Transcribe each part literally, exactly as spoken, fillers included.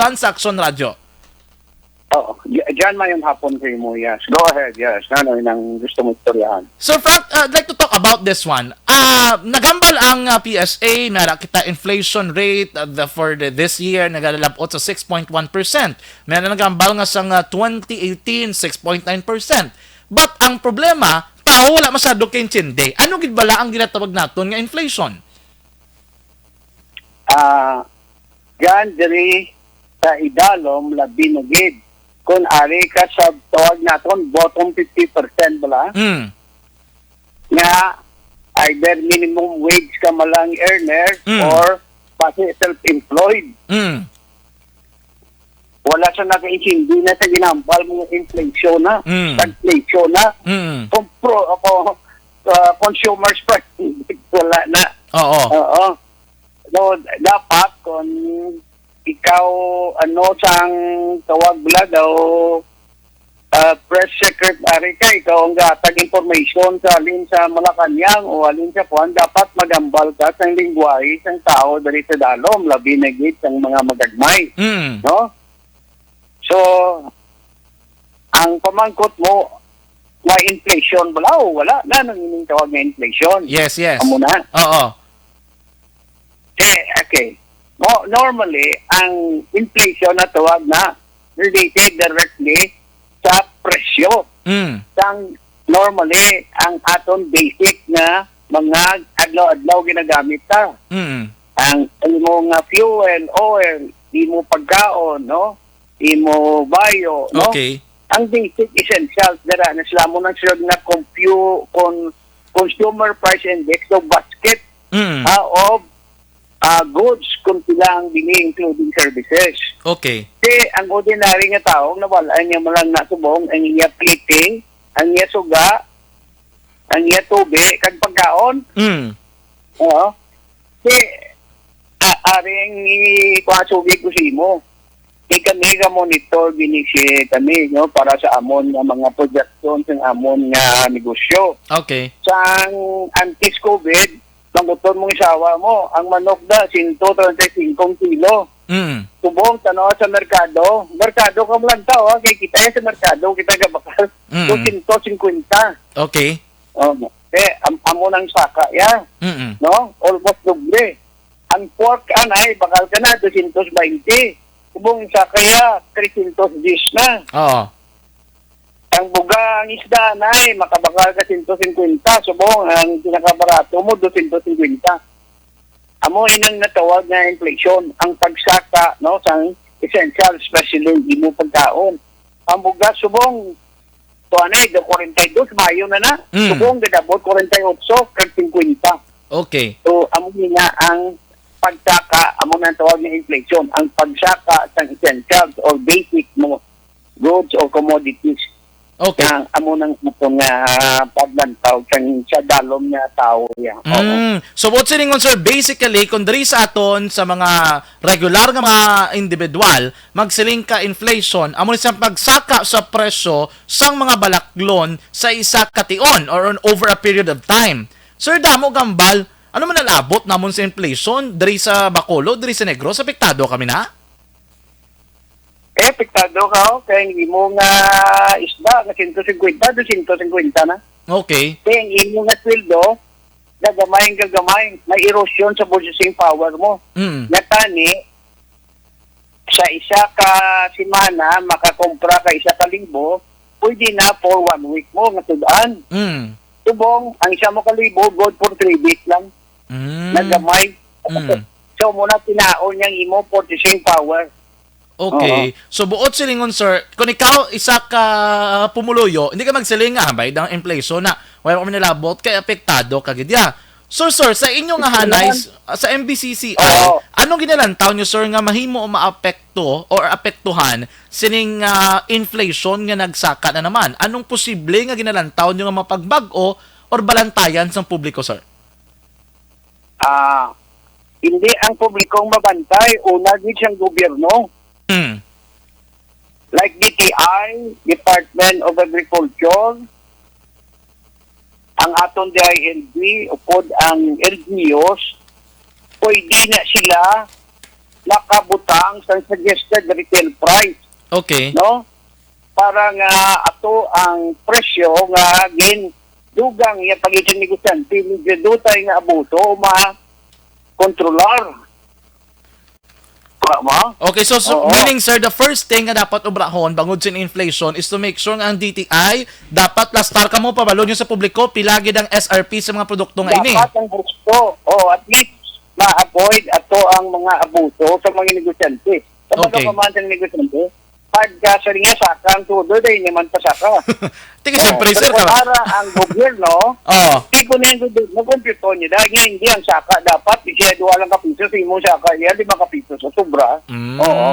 Transaction Radyo. Oo. J- John, mayong hapon sa imo, yes. Go ahead, yes. Ano yun ang gusto mo istoryahan? Sir Frank, uh, I'd like to talk about this one. Ah, nagambal ang uh, P S A, may ara kita inflation rate uh, the, for the, this year, nagalabot sa six point one percent. May ara nagambal nga sa uh, twenty eighteen, six point nine percent. But ang problema, tao wala masyado kaintindi. Ano gid bala ang ginatawag naton nga inflation? Ah, Jan, diri sa idalom, labi na gid. Kung ari ka sa tawag naton, bottom fifty percent bala, Mm. nga either minimum wage ka malang earner Mm. or basi self-employed. Mm. Wala siya nakaintindi na sa ginambal mo inflation na. Mm. Inflation na. Mm. Kompro, ako, uh, consumers price index, wala na. Oo. Oo. So, dapat kung ikaw, ano, sang tawag bala daw, uh, press secretary ka, ikaw ang gatag information sa halin sa Malacañang o halin sa kuan, dapat magambal ka sang lingwahe sang tao diri sa dalom, labi na gid sang mga magagmay, Mm. no? So, ang pamangkot mo, may inflation bala o wala? Na nang ining tawag nga inflation? Yes, yes. Amo na. Oo. Eh, okay. Mo, normally, ang inflation na tawag na related directly sa presyo. Mm. Sang normally, ang aton basic na mga adlaw-adlaw ginagamit ta. Mm. Ang imo nga fuel, oil, imo pagkaon, no? Imo bayo, no? Okay. Ang basic essentials dira na sila mo nang sila nga compu- con- consumer price index, so basket Mm. ah, of ah, goods kung sila ang bili, including services. Okay. Kasi ang ordinary nga tao, nawal-an niya mo lang nasubong ang iya plete, ang iya suga, ang iya tubi, kag pagkaon. Mm. Oo. Kasi, a- aring ikuasugi ko sa imo. Di kami ga monitor gini si kami, no, para sa amon nga mga projection sa amon nga negosyo. Okay. Sang antes COVID, mangutod mong isawa mo, ang manok da, sento treinta y cinco ang kilo. Mm. Subong, tanaw sa merkado. Merkado ka lang tao, ha? Kay kita sa merkado, kita gabakal. Mm. Dosyentos singkwenta. Okay. Oh, eh, am amo nang saka, ya. Mm. No? Almost doble. Ang pork, anay, bakal ka na, dosyentos baynte. Subong, saka, ya, tresyentos diyes na. Oo. Ang buga, ang isda, anay, makabakal ka sento singkwenta. Subong, ang pinakabarato mo, dosyentos singkwenta. Amo inang natawag nga inflation, ang pagsaka, no, sang essential, especially imo pagkaon. Ang bugas, subong, to anay, do kwarenta y dos, mayo na na. Mm. Subong, gadabot kwarenta y otso, kag singkwenta. Okay. So, amo ni nga ang pagsaka, amo nang tawag nga inflation, ang pagsaka sang essentials or basic mo goods or commodities. Okay. Nga amo nang ato nga paglantaw sang sa dalom nga tawo, ya. Oo. Mm. So, what silingon, sir, basically, kung diri sa aton sa mga regular nga mga individual, magsiling ka inflation, amo ni sa pagsaka sa presyo sang mga balaklon sa isa ka tion or on over a period of time. Sir, damo gambal, ano man ang abot namon sa inflation diri sa Bacolod, diri sa Negros, apektado kami na? Eh, apektado ka, oh, kay ang imo nga isda nga sento singkwenta, dosyentos singkwenta na. Okay. Kay ang imo nga sweldo, gagamay ang gagamay, may erosion sa purchasing power mo. Mm. Nga tani, sa isa ka semana, makakompra ka isa ka libo, pwede na for one week mo nga tud-an. Mm. Subong, ang isa mo ka libo, good for three days lang. Mm. Nagamay. Mm. So, muna tinaon niyang imo purchasing power. Okay. So, buot silingon, sir, kung ikaw isa ka pumuluyo, hindi ka magsiling nga, "Ah, bay, ang inflation na, wala kami nilabot, kay apektado ka gid ya." So, sir, sa inyo nga hanay, s- sa M B C C I, Oo. anong ginalantaw nyo, sir, nga mahimo o maapekto or apektuhan sining ah, inflation nga nagsaka na naman? Anong posible nga ginalantaw nyo nga mapagbag-o or balantayan sang publiko, sir? Ah, hindi ang publikong mabantay, una gid siyang gobyerno. Hmm. Like D T I, Department of Agriculture, ang aton D I L G, upod ang L G Us, pwede na sila makabutang sang suggested retail price, Okay. no? Para nga ato ang presyo nga gin dugang ya pag-isang negosyante, medyo dutay nga abuso o ma-controlar. Wa ba? Okay, so, so Oo. meaning, sir, the first thing nga dapat obrahon bangod sa inflation is to make sure nga ang D T I dapat plastar kamo, pabalo nyo sa publiko pila gid ang S R P sa mga produkto nga ini. Dapat ang gusto. Oh, at least ma-avoid ato ang mga abuso sa mga negosyante. Sa Okay. pagkapamahan sa negosyante, pagka sa niya saka ang tudo, dahil naman pasaka. Tika, Oh, siyempre, sir, pero ka- para ang gobyerno, Oh. tipo na yung gobyerno, kompleto niya. Dahil nga hindi ang saka, dapat siya duha lang kapiso sa imong saka, iya lima kapiso sa sobra. Mm, Oo.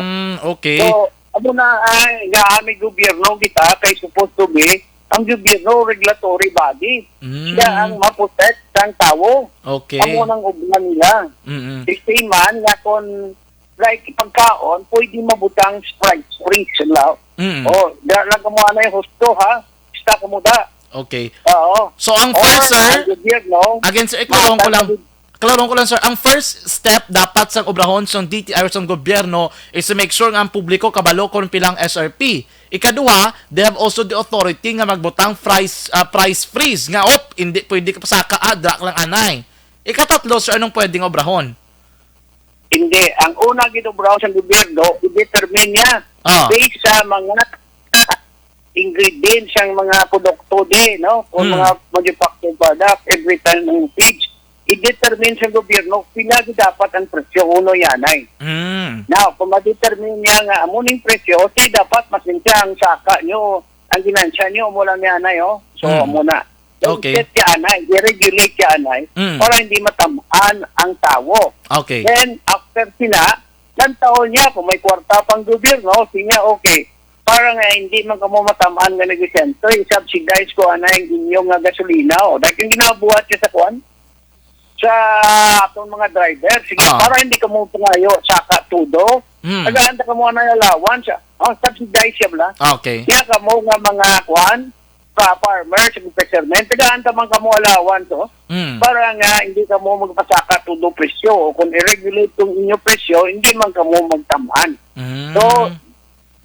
okay. So, amo na ay gaamay gobyerno kita kay supposed to be ang gobyerno regulatory body. Mm. Siya ang ma-protect sang tawo. Okay. Amo nang obra nila. Mm-mm. Same man nga kung like pagkaon, pwede mabutang price freeze lang. Mm. Oh, da lang kamo anay husto ha. Basta kamo da. Okay. Oo. So, ang Or first, sir, ang gobyerno, again, sir, iklaro ko lang. matag- Klaro ko lang, sir, ang first step dapat sang obrahon sang D T I or sang gobyerno is to make sure nga ang publiko kabalo kung pila ang S R P. Ikaduha, they have also the authority nga magbutang price, ah, price freeze nga, "Op, hindi pwede ka pasaka, ah, dra lang anay." Ikatatlo, sir, anong pwedeng obrahon? Hindi. Ang una gid obrahon sang gobyerno, i-determine niya Ah. based sa mga ingredients sang mga produkto di, no? Kung Hmm. mga manufactured product, every time ng feeds, i-determine sa gobyerno pila gid dapat ang presyo, uno yan ay. Hmm. Now, kung ma-determine niya nga amo ning presyo, di dapat mas ang saka nyo, ang ginansya nyo, amo lang yan ay, oh. So, Hmm. amo na. Okay. I-set ka anay, i-regulate ka anay, Hmm. para hindi matamaan ang tawo. Okay. Then, after sila, lantaon niya, kung may kwarta pang gobyerno, sinya, okay. Para nga hindi man kamo matamaan nga negosyante, i-subsidize ko anay ang inyo nga gasolina. O, dahil yung ginabuhat siya sa kwan, sa atong mga driver, sige, Ah. para hindi kamo pangayo sa katudo. Hmm. Tagaan ta kamo anay allowance. Oh, subsidize siya bala. Okay. Kaya kamo nga mga kwan, sa farmer, sa fishermen, tagaan ta man kamo allowance, oh. Hmm. Para nga hindi kamo magpasaka tudo presyo. O kung i-regulate tong inyo presyo, hindi man kamo magtamaan. Hmm. So,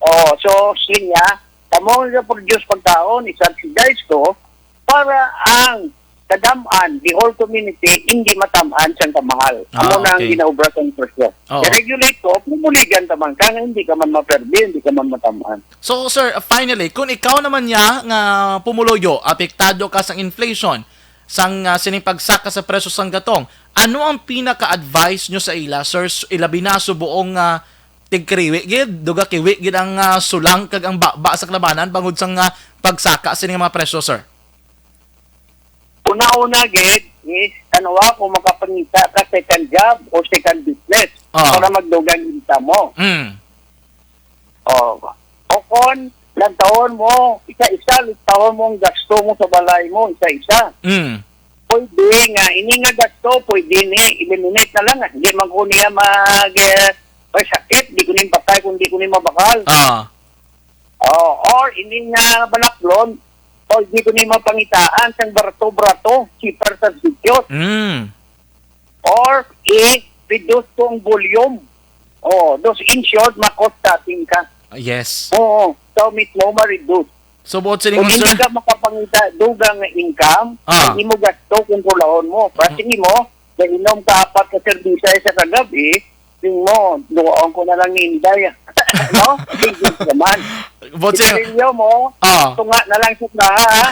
oh, so, siya, kamo nga produce pagkaon, i-subsidize ko para ang kadam-an, the whole community, hindi matamaan sang kamahal. Amo Ah, na ang okay. ginaobra sang presyo. Oo. I-regulate ko, pumuligan ta man ka nga hindi ka man maperdi, hindi ka man matamaan. So, sir, finally, kung ikaw naman niya nga pumuluyo, apektado ka sang inflation, sang, ah, sining pagsaka sa presyo sang gatong, ano ang pinaka-advice nyo sa ila, sir, s-, ilabi na subuong, ah, tigkariwi gid, duga kiwi gid ang, ah, sulang kag ang baba sa kalabanan bangod sang, ah, pagsaka sining mga presyo, sir? Una-una gid is, ano, ah, kung makapangita ka second job o second business Ah. para magdugang income mo. Mm. Oh. O kon, lantawon mo, isa-isa, lantawon mo ang gasto mo sa balay mo, isa-isa. Mm. Pwede nga, ini nga gasto, pwede ni, eliminate na lang. Hindi man ko niya mag, eh, may sakit, di ko ni patay kung di ko ni mabakal. Ah. Oh, or ini nga balaklon, pwede ko ni mapangitaan sang barato-barato, cheaper substitute. Mm. Or i-reduce ko ang volume. Oh, those insured, ma-cost cutting ka. Ah, yes. Oo, so mismo ma-reduce. So, buot siling Kung hindi sir ka makapangita dugang nga income, Ah. ang imo gasto, kontrolahon mo. Para Mm. sige mo, nainom ka apat ka serbisa sa kagabi, sing mo, duwaon ko na lang ni Inday. No? Hindi naman. Buot siling Sigarilyo mo, Ah. tunga na lang sa kaha, ha?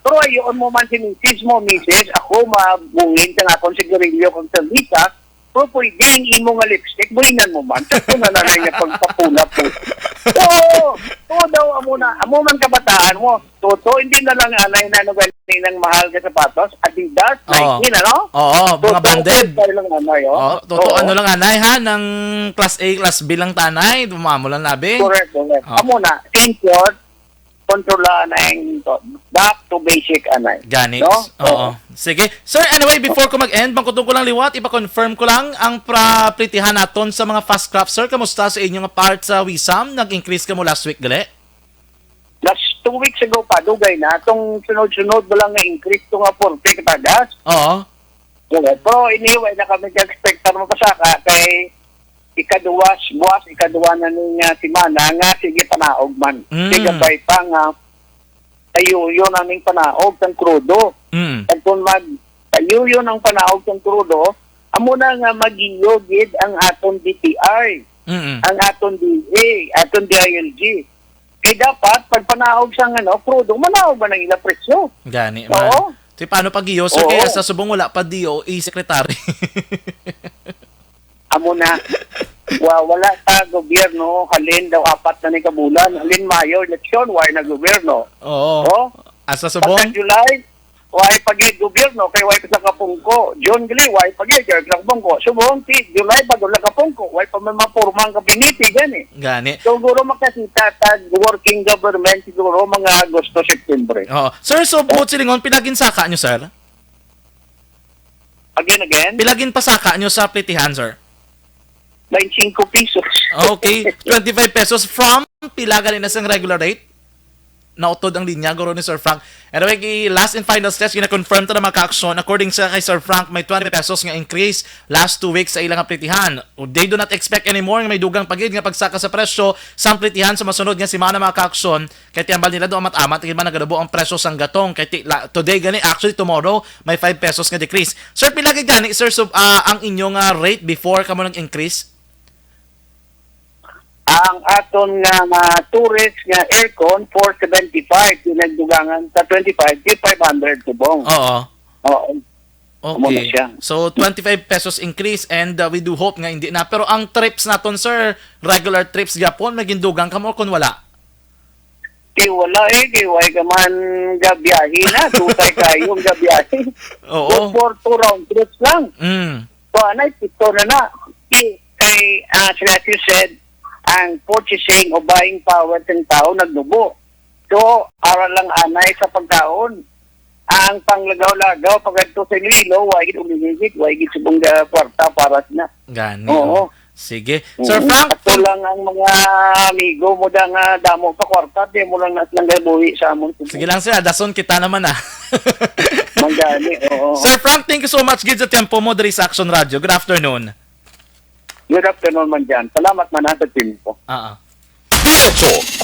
Pero ayoon mo man si misis mo, misis, ako, mabungin ka nga akong sigarilyo kag serbisa, pero pwede ang imo nga lipstick, buhinan mo man. Sakto na na lang yung pagpapula po. Oo, oo daw, amo na. Amo man kabataan mo. Toto, hindi na lang anay na ano gani ng mahal nga sapatos, Adidas, Oo. Nike, ano? Oo, mga Toto, branded. okay lang anay, oh. Oo, toto, Oo. ano lang anay ha, ng class A, class B lang tanay, dumamo lang labi. Correct, correct. Oo. Amo na, same short, kontrola na yung to. Back to basic, anay. Gani. No? Oo. Oo. Sige. Sir, anyway, before ko mag-end, mangkutong ko lang liwat, ipa-confirm ko lang ang pra-, plitihan naton sa mga fast craft, sir. Kamusta sa inyo nga part sa Wisam? Nag-increase ka mo last week, gali? Last two weeks ago pa, dugay na. Itong sunod-sunod mo lang nga increase to nga forty katagas. Oo. Wala. Pero anyway, na kami ka-expect na mapasaka kay ikaduwa, buwas ikaduwa na ning, ah, semana nga sige panaog man. Mm. Sige, bay pa nga, ayuyo na ning panaog sang krudo. Mm. Kag kung mag-, ayuyo ang panaog sang krudo, amo na nga magiyo gid ang aton D T I, Mm-mm. ang aton D A, aton D I L G. Kay dapat, pag panaog sang, ano, krudo, manaog man ang ila presyo. Gani Oo. man. Si paano pag-iyo, sir? Oo. Kaya sa subong wala pa D O E secretary. Amo na. Wa-, wala ta gobyerno, halin daw apat na ni ka bulan. Halin Mayo election, wa na gobyerno. Oo. Oh? Asa subong? Pagka July, wa pa gid gobyerno, kay wa pa sa kapungko. June gali, wa pa gid, wa sa kapungko. Subong, si July, bago lang kapungko, wa pa may mapurma ang kabinete, gani. Gani. So, siguro makakita ta working government, siguro mga Agosto, September. Oo. Sir, so, buot silingon, pila gin saka nyo, sir? Again, again? Pila gin pasaka nyo sa plitihan, sir? Twenty-five pesos. Okay, twenty-five pesos from pila gani na sang regular rate? Nautod ang linya, guro, ni Sir Frank. Anyway, gi-, last and final test, gina-confirm ta na, mga ka-aksyon. According sa kay Sir Frank, may twenty pesos nga increase last two weeks sa ilang plitihan. They do not expect anymore nga may dugang pa gid nga pagsaka sa presyo sang plitihan sa masunod nga semana, mga ka-aksyon. Kay ti ambal nila, do amat-amat gid man nagadubo ang presyo sang gatong. Kay ti-, la-, today gani, actually tomorrow, may five pesos nga decrease. Sir, pila gid gani, sir, so, ah, ang inyong, ah, rate before kamo nag-increase? Ang aton nga, nga tourist nga aircon, four seventy-five, yung nagdugangan sa twenty-five, di five hundred subong. Oo. Oo. Amo na Okay. siya. So, twenty-five pesos increase and, uh, we do hope nga hindi na. Pero ang trips naton, sir, regular trips gyapon, may gindugang kamo kun wala? Kay wala eh, kay wala ka man gabiyahe na. Tutay kayo ang gabiyahe. Oo. Good for two round trips lang. Mm. So, anay, pito na na. Kay, kay, ah, as you said, ang purchasing o buying power ng tao nagnubo. So, ara lang anay sa pagkaon. Ang panglagaw-lagaw, pagkadto sa Iloilo, wa gid umihigit, wa gid subong, ah, kwarta para sina. Gani, Oo. oh. Sige. Mm, Sir Frank, ato thank- lang ang mga amigo mo da nga damo sa kwarta, di mo lang nas lang gabuhi sa amon. Sige lang, sir, ah, dason kita naman, ah. Manggani, oo. Sir Frank, thank you so much gid sa tempo mo diri sa Action Radio. Good afternoon. Good afternoon man dyan. Salamat man, ha, sa tempo. Ah, ah. Diretso